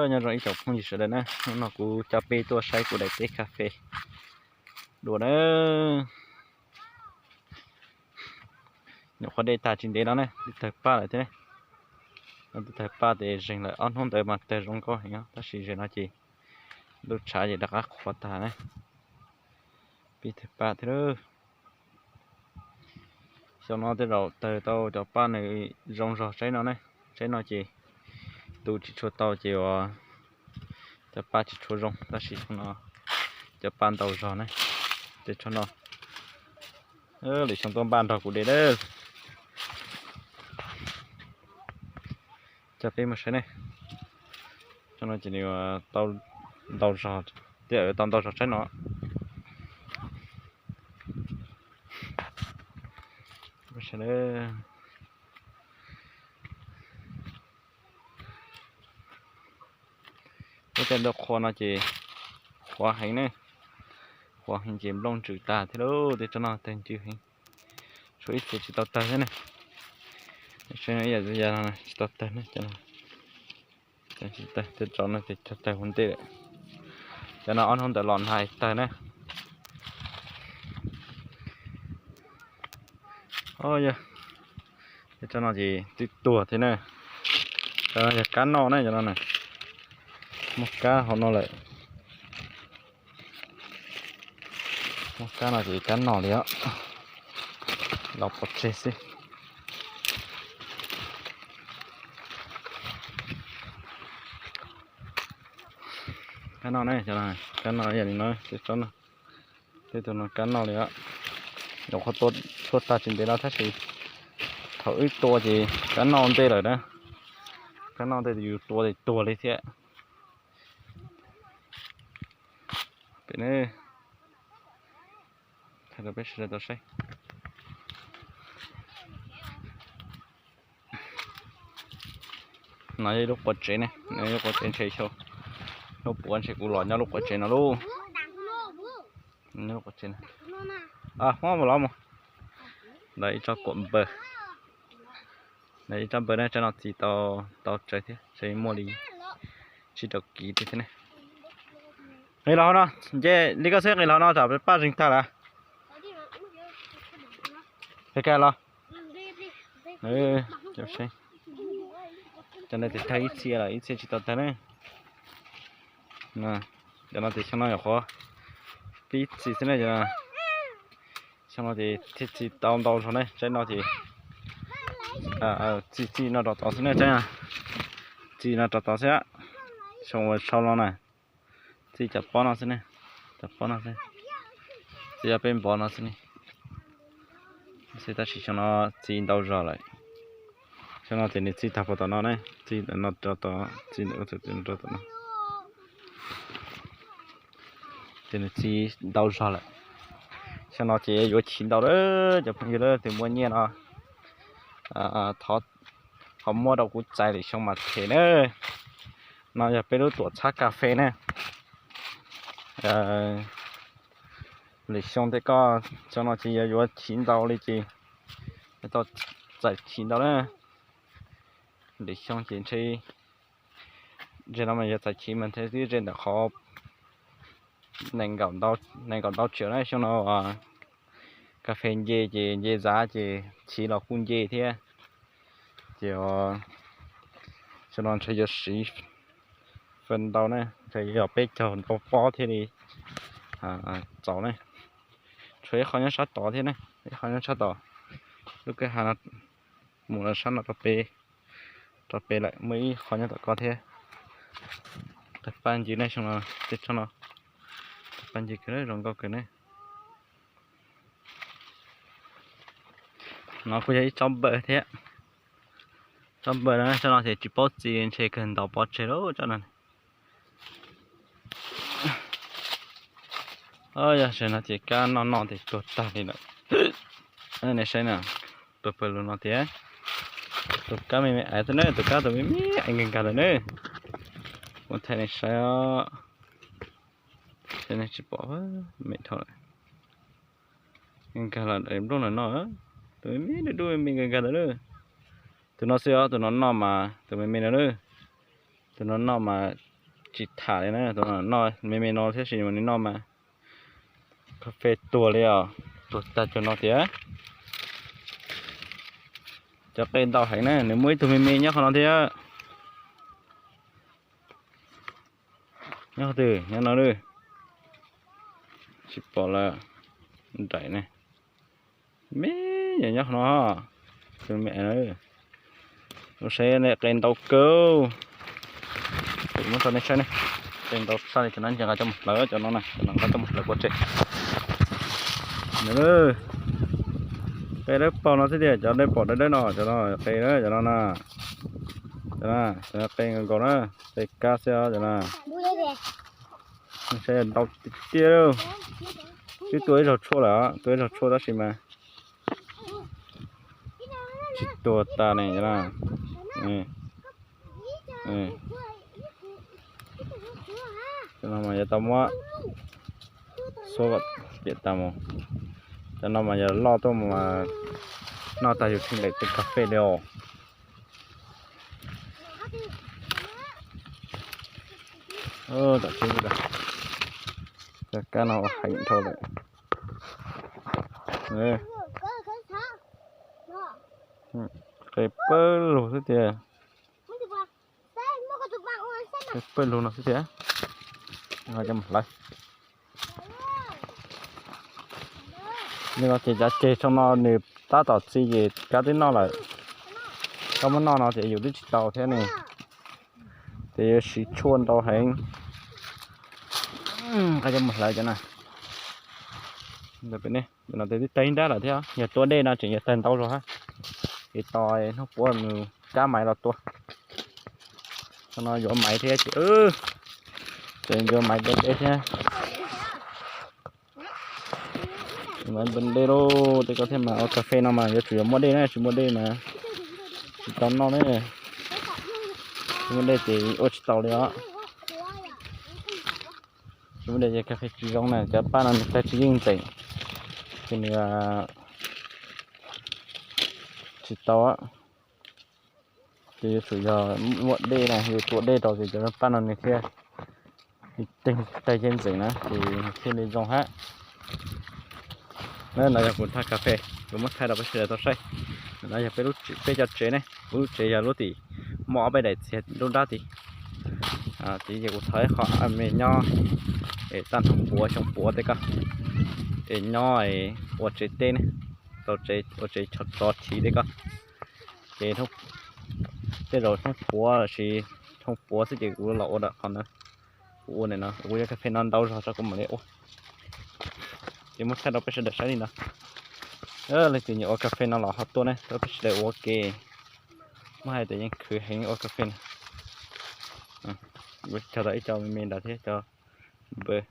Nyob zoo ib tsoom phooj ywg sawv daws na, hnub no kuv coj peb tuaj saib kuv daim teb kas fes dua na. Nyuam qhuav de tag tsis ntev no ne, twb tawg paj lawm thiab. Twb tawg paj ces zeeg lawm, ob hnub ntawd mas tawg zoo nkauj heev, tab sis zaum no ces ntuj tshav ces rov qab qhuav tag na. Pib tawg paj thiab. Xyoo no tej zaum tawg tau cov paj nws zoo zog tsaib no ne. Tsaib no ces tu tsis tshua tau ces uas cov paj tsis tshua zoo, tab sis xyoo no cov paj ntau zog ne. Tej tsob no lwm xyoo tuaj npaj nrog kuv de lawm. Coj peb mus saib ne. Tsob no ces nws tau ntau zog, tej zaum tau ntau zog tsaib no. Lub caij ntuj qhua no ces qhuav heev ne, qhuav heev ces nplooj ntsws tag thiab lauj. Tej tsob no tawg ncw heev, tshuav ib txhia tsis tau tawg thiab ne. Saib no ib yam no tsis tau tawg ne, cov no tsis tawg, tej tsob no ces tawg ua ntej lawm. Cov no ob hnub ntawd los nag tawg na. Yog, tej tsob no ces twb tuag thiab na. Cov no yog kab noj ne, cov no na, muaj kab hauv no lawm. Muaj kab no ces kab noj li os, los pov tseg xwb. Kab noj ne, kab noj yog li no, tej tsob no, tej tug no kab noj li os. Nyuam qhuav tua tag tsis ntev no tab sis thaum wb tua ces kab noj ntej lawm na. Kab noj ntej yus tua ces tuag li thiab. Peb, thaij rau peb sawv daws tau saib. No yog ib lub quav tsev ne, no yog lub quav tsev ntshe xyov, hnub puav ntshe kuv los nyob lub quav tsev no lauj. Lub quav tsev, Hmoob mus los mus. Ntawd ib tsob kuam npawg, ntawd ib tsob npawg na, tsob no txi tau, tau tsawg thiab, ntshe muaj li tsib rau kiv thiab ne. Nqis los hauv no, nce li koj xwb, nqis los hauv no tsam paj zeeg tag lawm. Kag los. Cov no ces tawg ib txhia lawm, ib txhia tsis tau tawg ne. Cov no ces xyoo no nyuam qhuav pib txi xwb ne. Xyoo no ces thiaj txi tau ntau zog ne, tsaib no ces txi txi no rau tod xwb ne, tsaib, txi no rau tod xwb. Xyoo ua sau no na, txi cov pob no xwb ne, cov pob no xwb, txi cov peb npov no xwb ne. Xwb tab sis xyoo no txi ntau zog lawm. Xyoo no ces nws txi tag puas tom no ne, txi no rau tod, txi ntawm rau tom no. Ces nws txi ntau zog lawm. Xyoo no ces yuav chiv ntau lawm cov phooj ywg, leej twg muaj nyiaj no thov ho muab rau kuv txais lwm xyoo mas them na. No yog peb lub tuam txhab kas fes na. Lwm xyoo tej koj, xyoo no ces yog yuav chiv ntau li ces tau txais chiv ntau na. Lwm xyoo ces ntshe, ntshe no mas yog txais chiv mas ntshe twb ze ntawm qhov nees nkaum ntau tsiaum na. Xyoo no kas fes nce ces nce zav ces chiv los kuj nce thiab. Ces xyoo no ntshe yuav siv fawm ntau na, ntshe yog peb caug ntau pob thiaj li txaus ne. Tshuav ib qho nyob sab tod thiab ne, ib qho nyob sab tod. Lub kwj ha no mus rau sab no rau pem, rau pem lawm, muaj ib qho nyob tom ko thiab. Tawg paj ncw ne, xyoo no tej tsob no tawg paj ncw kawg, zoo nkauj kawg ne. No kuj yog ib tsob npawg thiab. Tsob npawg no, tsob no ces tsis paub txi, ntshe kawg ntaus pov tseg lawm tsob no. Yog zaum no ces kab noj noj ces tuag tag li lawm. Nej saib na, tuag pawg lug no tiag. Tus kab me me aiv xwb ne, tus kab tus me me aiv nkag nkag lawm ne. Kuv thaij nej saib os. Saib nej tsis pom, me dhau lawm. Nkag los daim nplooj ntawm no, tus me me dub dub me me nkag nkag ntawd na. Tus no xwb os, tus no noj mas, tus me me no na. Tus no noj mas tsis tham li na, noj me me no thiab sis mas nws noj mas. Kas fes tuag li os, tuag tag cuag no tiag. Cov qe ntau heev na, nws muaj ib tug me me nyob qhov no thiab. Nyob twg nyob no lawm? Tsis pom lawm. Nraim ne, me nyuam nyob qhov no. Tus me, ua saib qe ntau kawg. Muab rau nej saib ne, qe ntau tshaj li. Cov no nqa coj mus hlawv, cov no na, cov no nqa coj mus hlawv pov tseg. Qe dawb paug no xwb tiag, cov dawb paug dawb dawb no, cov no qe, cov no na, cov no qe nkaus nkaus na, qe kab xwb os cov no. Saib ntau tiag tiag. Twb tua ib zaug tshuaj lawm, tua ib zaug tshuaj tab sis mas tsis tuag tas ne. Cov no mas yuav tau muab xuab kom piam tas mus. Cov no mas yog loj tuaj mus mas noj tag yus tsheej daim teb kas fes li os. Tam sim cov kab no heev dhau lawm. Qe pawg lug xwb tiag. Qe pawg lug no xwb tiag. Coj mus hlawv. Li no ces cov ceg tsoo no nws tab tom txi ces kab twb noj lawm. Koj muab noj no ces yus twb tsis tau thiab ne. Ces yuav siv tshuaj ntau heev. Koj coj mus hlawv cov na. Ntawm pem ne, no twb tawg ib nrab lawm thiab. Yog tua dej no tseem yuav tawg ntau zog hab. Ces tos hnub puav mus cab maiv los tua. Qhov no yuav maiv thiab ces, tseem yuav maiv npua dej thiab. Maiv npua dej lauj, tej koj thiaj mas ua kas fes no mas yuav tsum yuav muaj dej na, tsis muaj dej mas tsis tau noj ne. Tsis muaj dej ces ua tsis tau li os. Tsis muaj dej ces kas fes tsis zoo na, cov paj no nws tawg tsis yeej ntxeem, ces nws tsis tau. Ces yuav tsum yog muaj dej na, yus tua dej rau ces cov paj no nws thiaj tawg yeej ntxeem na, ces nws thiaj li zoo hab. No yog kuv thaj kas fes, kuv muab thaij rau peb sawv daws tau saib. No yog peb, peb cov tsev ne, kuv lub tsev yog lub tim muaj ob peb daim txiag nruab nrab tid. Tid ces kuv thov ib qho me nyob es tag hnub puav xyoo puav tej koj, es nyob ua tsev teb ne, tau ua tsev tsov chiv tej koj. Ces tej zaum xyoo puav lossis xyoo puav xwb ces kuv los ua qhov no. Kuv ua no, kuv yuav kas fes no ntau zog tso kuv mam li ua. Ces muab thaij rau peb sawv daws saib li no. Leej twg nyiam ua kas fes no los ho tuaj ne, rau peb sawv daws ua ke. Muab hais tias yeej khwv heev ua kas fes no. Kuv cog tau ib co me me ntawd thiab cov npawg.